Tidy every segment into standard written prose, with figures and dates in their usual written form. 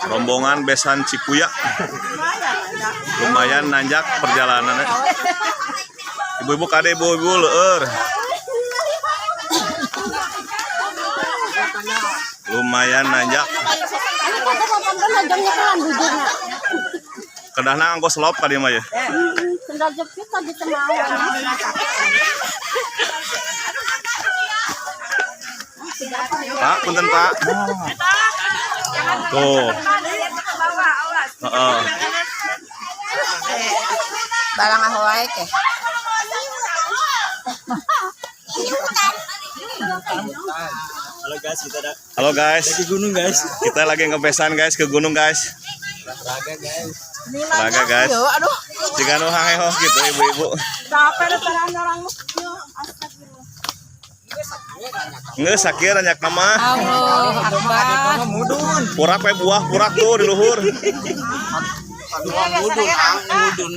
Rombongan besan Cipuya. Lumayan nanjak perjalanannya. Ibu-ibu kade, ibu-ibu leur. Lumayan nanjak. Kedahna anggo selop ka dieu mah ya. Sendal jepit lagi mau. Pak, punten Pak. Tuh. Heeh. Balang ahoy ke. Halo guys, kita ada Halo guys. di gunung guys. Kita lagi ngebesan guys ke gunung guys. Olahraga guys. Olahraga guys. Aduh. Jika nu hangehoh gitu ibu-ibu. Capek dataran orang. Nggak sakit nanyak nama. Allah Akbar. Mudun. Purak we buah purak tuh di luhur. Mudun, mudun.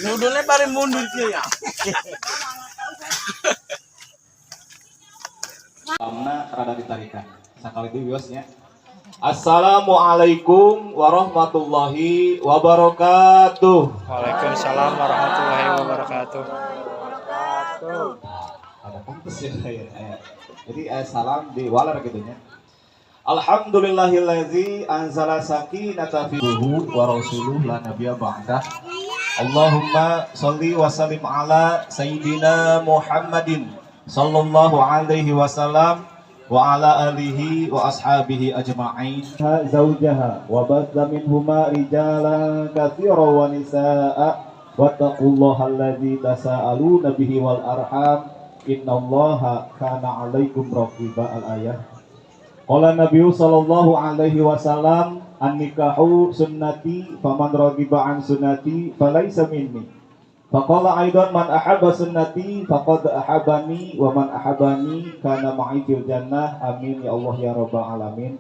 Mudunnya paling mundur sih ya. Lamna rada ditarikan. Sakali deui wiosnya. Assalamualaikum warahmatullahi wabarakatuh. Waalaikumsalam warahmatullahi wabarakatuh. Ada pantes ya, ya. Jadi salam di walar gitu nya. Alhamdulillahillazi anzala sakinata fi wa rasuluh la nabiyya ba'dah. Allahumma sholli wa sallim ala sayyidina Muhammadin sallallahu alaihi wasallam wa ala alihi wa ashabihi ajma'in. Zaujaha wa batha minhuma rijalan katsiran wa nisaa wattaqullaha allazi tasaaluna bihi wal arham innallaha kana alaikum raqiba. Al ayah. Qala Nabiyyu sallallahu alaihi wasallam an-nikahu sunnati faman raghiba an sunnati falaisa minni. Faqala aidan man ahabba sunnati faqad ahabbani wa man ahabbani kana ma'i fil jannah. Amin ya Allah ya rabbal alamin.